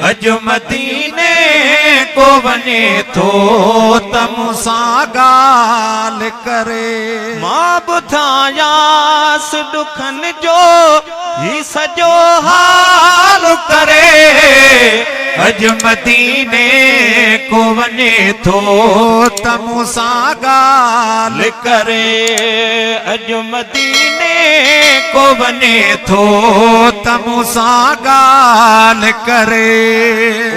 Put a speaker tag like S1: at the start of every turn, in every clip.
S1: اڄ مديني ڪو وڃي ٿو ته مون سان ڳالهه ڪري. مان ٻڌايانس ڏکن جو هي سڄو حال ڪري. اڄ مديني ڪو وڃي ٿو ته مون سان ڳالهه ڪري. اڄ مديني ڪو وڃي ٿو ته مون سان ڳالهه ڪري.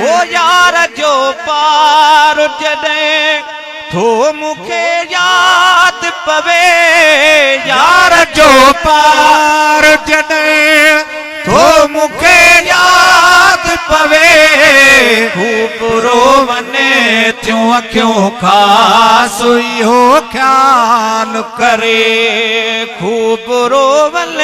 S1: او يار جو پار جڏهن ٿو مون کي ياد پوي. يار جو پار جڏهن ٿو مون کي ياد پوي. خوب روون ٿيون اکيون خاص اهو خيال ڪري. خوب روون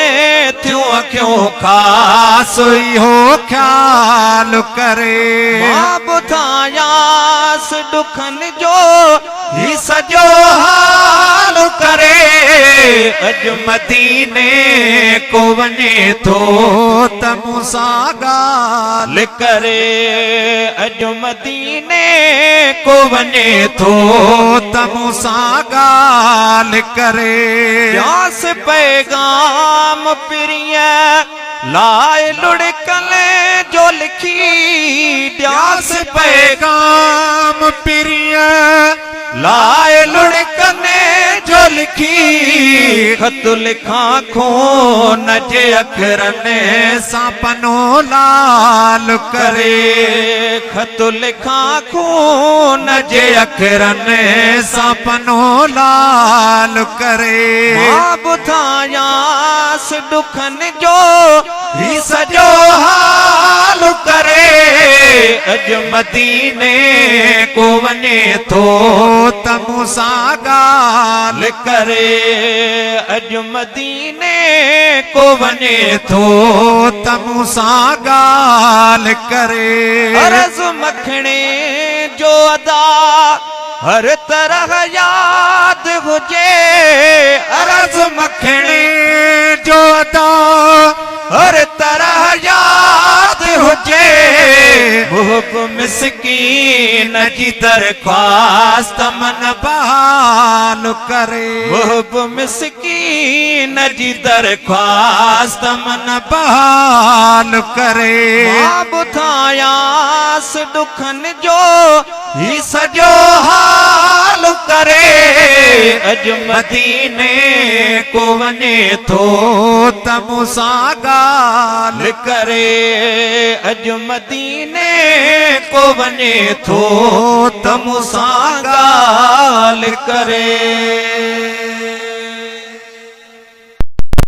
S1: ٿيون اکيون خاص اهو خيال ڪري. مان ٻڌايانس ڏکن جو هي سڄو حال ڪري. اڄ مديني ڪو وڃي ٿو ته مون سان ڳالهه ڪري. اڄ مديني ڪو وڃي ٿو ته مون سان ڳالهه ڪري. ڏيانس پيغام پرينء لاء لڙڪن جو لکي. ڏيانس پيغام پرينء لاء لڙڪن جو لکي. خط لکان خون جي اکرن سان پنو لال ڪري. خط لکان خون جي اکرن سان پنو لال ڪري. مان ٻڌايانس ڏکن جو هي سڄو حال ڪري. اڄ مديني ڪو وڃي ٿو ته مون سان ڳالهه ڪري. اڄ مديني ڪو وڃي ٿو ته مون سان ڳالهه ڪري. عرض مکڻي جو ادا هر طرح ياد هجي. عرض مکڻي جو ادا هر طرح ياد هجي. محب مسڪين جي درخواست من بحال ڪري. محب مسڪين جي درخواست من بحال ڪري. مان ٻڌايانس ڏکن جو هي سڄو حال ڪري. اڄ مديني ڪو وڃي ٿو ته مون سان ڳالهه ڪري. اڄ مديني ڪو وڃي ٿو ته مون سان ڳالهه ڪري.